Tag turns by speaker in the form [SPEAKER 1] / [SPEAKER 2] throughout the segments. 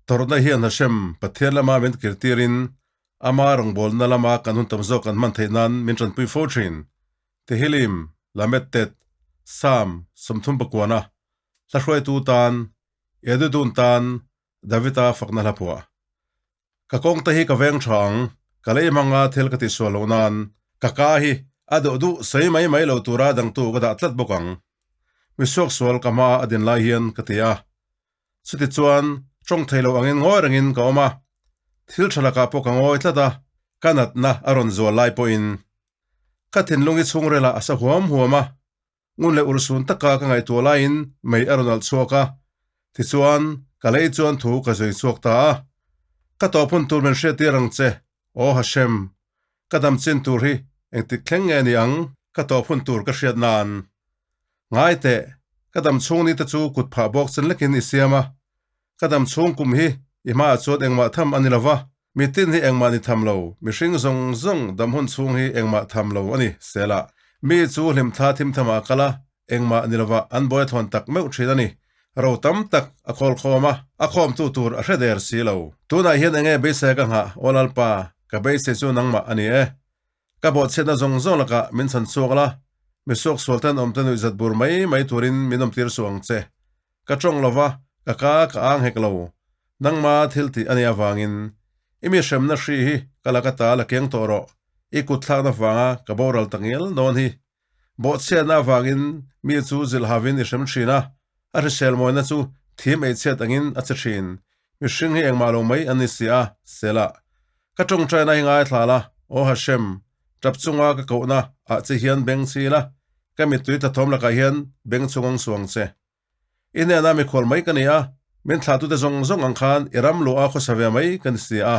[SPEAKER 1] Tawrhna hian Hashem, Pathian lama min kirtirin ama rawngbawlna lama kan hun tam zawk kan hman theih nan min tanpui fo thin. Tehillim, Lamed Tet, Psalm 39, Hla hruaitu tan, Edudun tan, Davida fakna hla phuah. Ka kawng te hi ka veng tha ang, ka lei hmanga thil ka tihsual loh nan ka ka hi a duh duh sawi mai mai lo tura dangtu ka dah tlat bawk ang. Mi suaksual ka hma a din lai hian ka ti a. Chutichuan tawng thei lo angin ngawi rengin ka awm a, thil tha lakah pawh ka ngawi tlat a, ka natna a rawn zual lai pawhin ka thinlung hi chhungrelah a sa huam huam a. Ngun leh urhsun taka ka ngaihtuah laiin mei a rawn alh chhuak a, tichuan ka lei chuan thu ka zui chhuak ta a. Ka tawp hun tur min hriattir ang che, Aw Hashem, ka dam chin tur hi engtik thleng nge ni ang? Ka tawp hun tur ka hriat nan. Ngai teh, ka dam chhung ni te chu kut phah bawk chen lekin i siam a, ka dam chhung kum hi i hmaah chuan engmah tham a ni lo va, Mitin hi engmah ni tham lo, mihring zawng zawng dam hun chhung hi engmah tham lo a ni, Selah. Mi chu hlimthla thimtham ah kal a, engmah ni lovah an buai thawn tak meuh thin a ni. Ro tam tak a khawl khawm a, a khawmtu tur a hre der si lo. Tunah hian enge beisei ka nghah, Aw Lalpa, ka beisei chu nangmah a ni e. Ka bawhchhiatna zawng zawng lakah min chhan chhuak la, mi suaksual ten awmte nuihzat bur mai mai turin min awmtir suh ang che. Ka tawng lo va, ka ka ka ang hek lo. Nangma thil tih a nih avangin i mi hremna hri hi ka laka ta la keng tawh rawh. I kut thlakna vanga ka boral ta ngial dawn hi. Bawhchhiatna avangin mi chu zilh havin i hrem thin a, a hrisel mawina chu thim eichhiat angin a che thin. Mihring hi engmah lo mai an ni si a, Selah. Ka tawngtaina hi ngaithla la, Aw Hashem, tap chunga ka kohna ah che hian beng chi la, ka mittui tlathawm lakah hian beng chungawng suang che. I hnenah mikhual mai ka ni a, min thlahtute zawng zawng ang khan i ram luah a khawsa ve mai ka ni si a.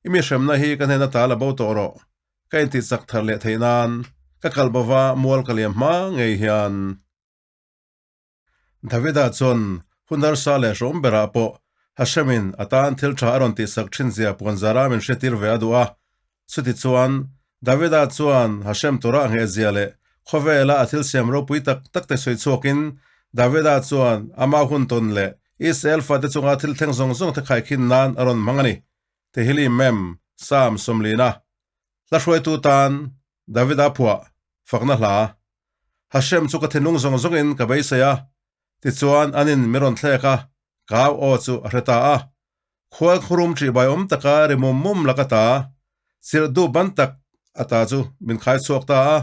[SPEAKER 1] I mi hremna hi ka hnena ta la bo tawh rawh, ka intih chak thar leh theih nan ka kal bova mual ka liam hma ngei hian. Davida chuan hun harsa leh hrawm berah pawh Hashemin a tan thil tha a rawn tihsak thin zia puanzara min hretir ve a duh a. Chutichuan, Davida chuan Hashem tura a nghehzia leh khawvela a thil siam ropui tak tak te sawi chhuakin Davida chuan ama hun tawn leh Israel fate chunga thil thleng zawng zawng te khaikhin nan a rawn hmang a ni. Tehillim Mem, Psalm 40. Hla hruaitu tan Davida phuah fakna hla. Hashem chu ka thinlung zawng zawngin ka beisei a, tichuan anin mi rawn thlek a, kau aw chu a hre ta a. Khual khurum ṭihbai awm taka ri mum mum lak ata, chirh duh ban tak ata chu min khai chhuak ta a.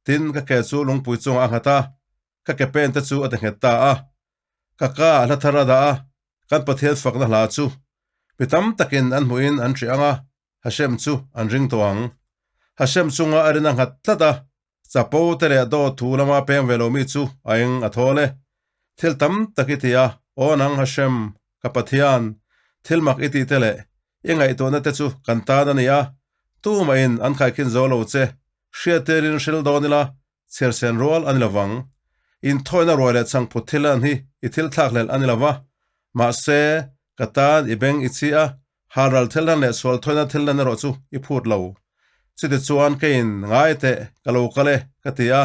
[SPEAKER 1] Tin, ka ke chu lungpui chungah a nghat a, ka ke pen te chu a ti nghet ta a. Ka ka a hla thar a dah a, kan Pathian fakna hla chu mi tam takin an hmuhin an ṭih ang a, Hashem chu an ring tawh ang. Hashem chunga a rin a nghat tlat a, chapo te leh dawt thu lama peng ve lo mi chu a eng a thawl e. Thil tam tak i ti a, Aw nang Hashem, ka Pathian, thil mak i tih te leh i ngaihtuahna te chu kan tan a ni a, tumahin an khaikhin zo lo che, hriattirin hril dawn ila, chhiarsen rual a ni lovang. Inthawina ruai leh chhangphut thil an hi i thil thlakhlelh a ni lova, mahse, ka tan i beng i chi a, Halral thil hlan leh sual thawina thil hlan erawh chu i phut lo. Chutichuan keiin ngai teh ka lo kal e ka ti a,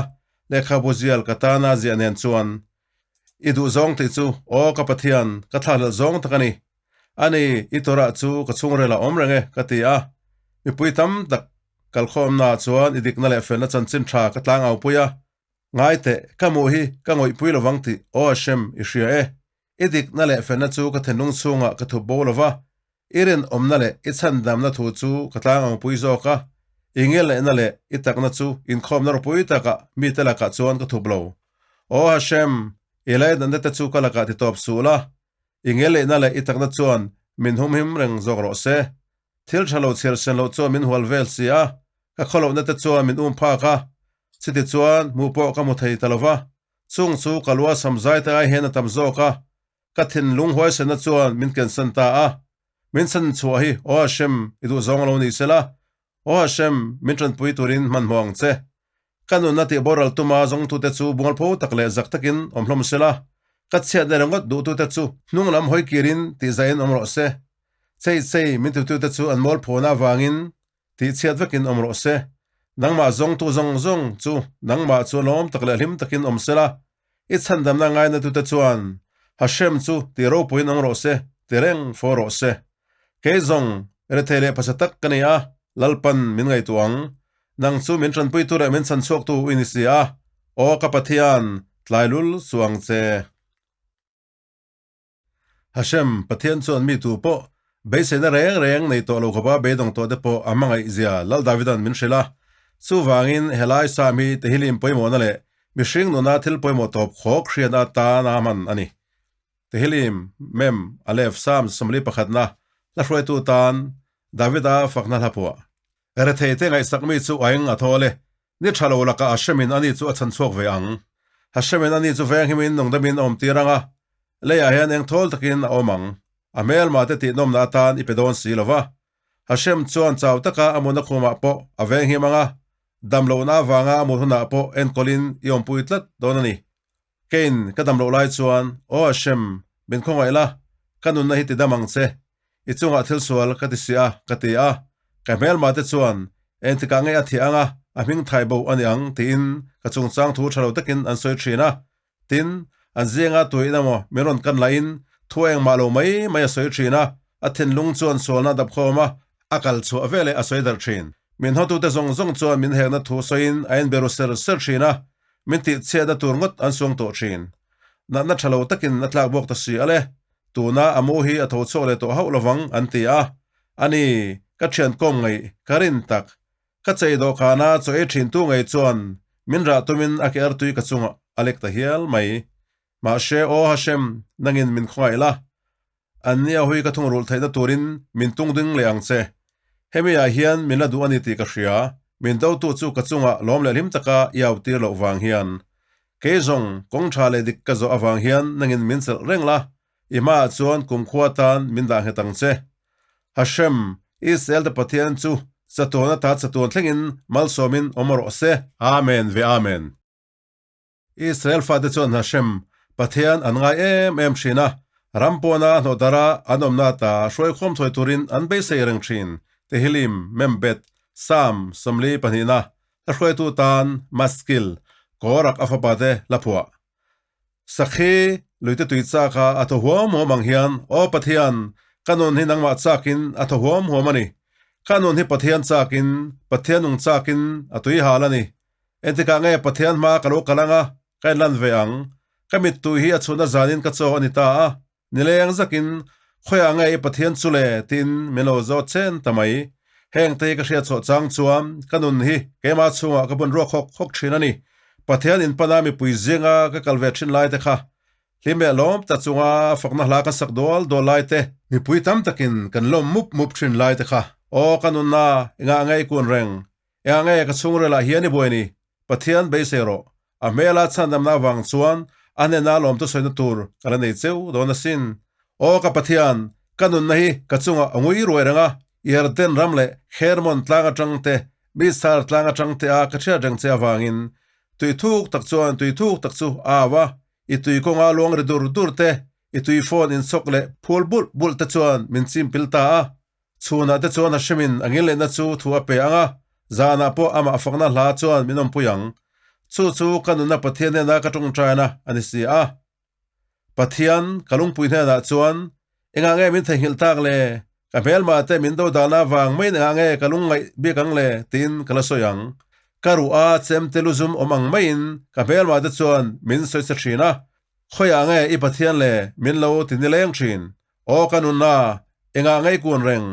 [SPEAKER 1] lehkhabu zial ka tana ziah nen chuan i duh zawng tih chu aw ka Pathian ka thlahhlelh zawng tak a ni. Ani i Torah chu ka chhungrel ah awm reng e ka ti a. Mipui tam tak kalkhawmna ah chuan i dikna leh felna chanchin tha ka tlang au pui a. Ngai teh ka hmuh hi ka ngawihpui lovang tih aw Hashem i hria e. I dikna leh felna chu ka thinlung chhungah ka thup bo lo va, i rinawmna leh i chhandamna thu chu ka tlang ang pui zawk a, i ngelehna leh i takna chu inkhawmna ropui takah mite lakah chuan ka thup lo. Aw Hashem, i lainatna te chu ka lakah ti tawp suh la, i ngelehna leh i takna chuan min humhim reng zawk rawh se. Thil tha lo chhiar sen loh chuan min hual vel si a, ka khawlohna te chuan min um phak a, chiti chuan hmuh pawh ka hmu thei ta lo va. Chung chu ka lua sam zai te ai hian a tam zawk a, ka thinlung huaisenna chuan min kensan ta a. Min chhan chhuah hi Aw Hashem i duh zawng lo ni sela, Aw Hashem min tanpui turin hmanhmawh ang che. Ka nunna tih boral tuma zawngtute chu bualpho tak leh zak takin awm hlawm sela, ka chhiatna ringawt duhtute chu hnung lam hawi kirin tih zaiin awm rawh se. Chei chei min tutute chu an mualphona avangin Tih chhiat vekin awm rawh se. Nangmah zawngtu zawng zawng chu nangmah chu lawm tak leh hlim takin awm sela, i chhandamna ngainatute chuan Hashem chu tih ropuiin awm rawh se. ti reng fo rawh se. Kei zawng, rethei leh phasa tak ka ni a, Lalpan min ngaihtuah ang. Nang chu min tanpuitu leh min chhanchhuaktu i ni si a, aw ka Pathian, tlai lul suh ang che. Hashem, Pathian chuan mi tu pawh beiseina reng reng nei tawh lo khawpa beidawng tawh te pawh a hmangaih zia Lal Davidan min hrilh a. Chuvangin helai Psalm hi Tehillim pawimawhna leh mihring nuna thil pawimawh tawp khawk hriatna atana hman a ni. Tehillim, Mem, Aleph, Psalm 41na hla hruaitu tan Davida fakna hla phuah. Rethei te ngaihsak mi chu a eng a thawl e. Ni tha lo lakah Hashemin ani chu a chhan chhuak ve ang. Hashemin ani chu venghimin nungdamin a awm tir ang a, leiah hian eng thawl takin a awm ang. A hmelmah te tihnawmna atan i pe dawn si lo va. Hashem chuan chau taka a mutna khumah pawh a venghim ang a, dam lohna avanga a mut hunah pawh enkawlin i awmpui tlat dawn a ni. Keiin ka dam loh lai chuan, Aw Hashem, min khawngaih la, ka nunna hi ti dam ang che. I chungah thil sual ka ti si a, ka ti a. Ka hmelmah te chuan, Engtikah nge a thiah ang a, a hming thai bo a ni ang, tiin ka chungchang thu tha lo takin an sawi thin a. Tin, an zinga tuiin emaw min rawn kan lahin thu engmah lo mai mai a sawi thin a, a thinlung chuan sualna a dap khawm a, a kal chhuah veleh a sawi darh thin. Min hawtute zawng zawng chuan min hekna thu sawiin a inbe ru ser ser thin a, min tihchhiatna tur ngawt an suang tawh thin. Natna tha lo takin a tlak bawk ta si ale, tuna a mu hi a tho chhuak leh tawh hauh lovang an ti a. Ani, ka thian kawm ngaih, ka rin tak. Ka chei dawhkana chaw ei thin tu ngei chuan min rah tumin a ke artui ka chungah a lek ta hial mai. Mahse aw Hashem, nangin min khawngaih la. An nia hui ka thungrulh theihna turin min tung ding leh ang che. Hemi ah hian min la duh a ni tih ka hria, min dotu chu ka chungah lawm leh hlim taka i au tir loh vang hian. Kei zawng, kawng tha leh dik ka zawh avang hian nangin min chelh reng la, i hmaah chuan kumkhua tan min dah nghet ang che. Hashem, Israel te Pathian chu chatuan ata chatuan thlengin malsawmin awm rawh se. Amen ve Amen. Israel fate chuan Hashem, Pathian an ngai em em thin a, ram pawna hnawhdara an awmna ata hruaikhawm thawi turin an beisei reng thin, Tehillim, Membet, Psalm 42na, hla hruaitu tan Maskil, Korak a fapate hla phuah. Sakhi, luite tui chaka a thaw huam huam ang hian, Aw Pathian, ka nun hi nangmah chakin a thaw huam huam a ni. Ka nun hi Pathian chakin, Pathian nung chakin a tui hal a ni. Engtikah nge Pathian hma ka lo kal ang a, ka inlan ve ang? Ka mittui hi a chhunna zanin ka chaw a ni ta a, nileng zakin khawiah nge i Pathian chu le? tiin min lo zawt chen ta mai. Heng te hi ka hriat chhuah chang chuan ka nun hi keimah chhungah ka bun ruak hawk hawk thin a ni. Pathian inpana mipui zinga ka kal ve thin lai te kha hlim leh lawm ta chunga fakna hla kan sak dual dual lai te, mipui tam takin kan lawm mup mup thin lai te kha, aw ka nunna engah nge i kun reng? Engah nge ka chhungrel ah hian i buai ni? Pathian beisei rawh. A hmela chhandamna avang chuan a hnena lawmtu sawina tur ka la nei cheu dawn asin. Aw ka Pathian, ka nunna hi ka chungah a ngui ruai reng a, Yarden ram leh Hermon tlang atang te, Mizar tlang atang te a ka hriat reng che avangin tui thuk tak chuan tui thuk tak chu a au a, i tui kawnga luang ri dur dur te, i tui phone inchawk leh phul bulh bulh te chuan min chimpil ta a. Chhunah te chuan Hashemin a ngilneihna chu thu a pe ang a, zanah pawh amah fakna hla chuan min awmpui ang. Chu chu ka nunna Pathian hnena ka tawngtaina a ni si a. Pathian, ka lungpui hnenah chuan, Engah nge min theihnghilh tak le? Ka hmelmah te min do dahna avang maiin engah nge ka lungngaih bik ang le? tiin ka la sawi ang. Ka ruh a chem te lu zum awm ang maiin ka hmelmah te chuan min sawi sa thin a. Khawiah nge i Pathian le? Min lo ti nileng thin. Aw ka nunna, engah nge i kun reng?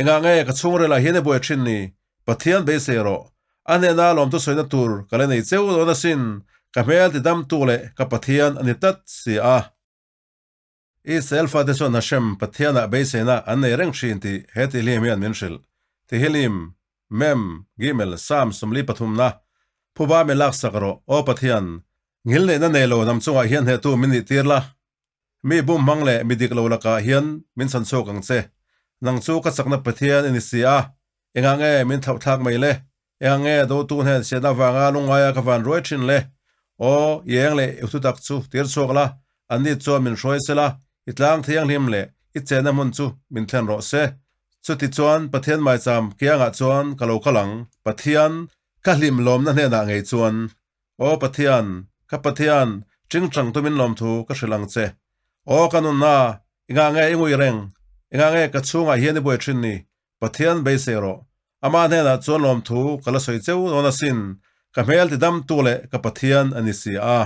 [SPEAKER 1] Engah nge ka chhungrelah hian i buai thin ni? Pathian beisei rawh. A hnena lawmtu sawina tur ka la nei cheu dawn asin, ka hmel tidamtu leh ka Pathian a ni tlat si a. Israel fate chuan Hashem Pathianah beiseina an nei reng thin tih he tihlim hian min hrilh. Tehillim, Mem, Gimel, Psalm 43na, Phuba min laksak rawh, Aw Pathian, ngilneihna nei lo hnam chungah hian hnehtu min nih tir la. Mi bum hmang leh mi dik lo lakah hian min chhan chhuak ang che. Nang chu ka chakna Pathian i ni si a, engah nge min thlauhthlak mai le? Engah nge dotu hnen chhiatna avanga lungngaia ka van ruai thin le? Aw, i eng leh i thutak chu tir chhuak la, anni chuan min hruai se la, i tlang thianghlim leh i chenna hmun chu min thlen rawh se. Chutichuan Pathian maicham kiangah chuan ka lo kal ang, Pathian, ka hlim lawmna hnenah ngei chuan. Aw Pathian, ka Pathian, tingtang tumin lawmthu ka hrilh ang che. Aw ka nunna, Engah nge i ngui reng? Engah nge ka chhungah hian i buai thin ni? Pathian beisei rawh. Amah hnenah chuan lawmthu ka la sawi cheu dawn asin. Ka hmel tidamtu leh ka Pathian a ni si a.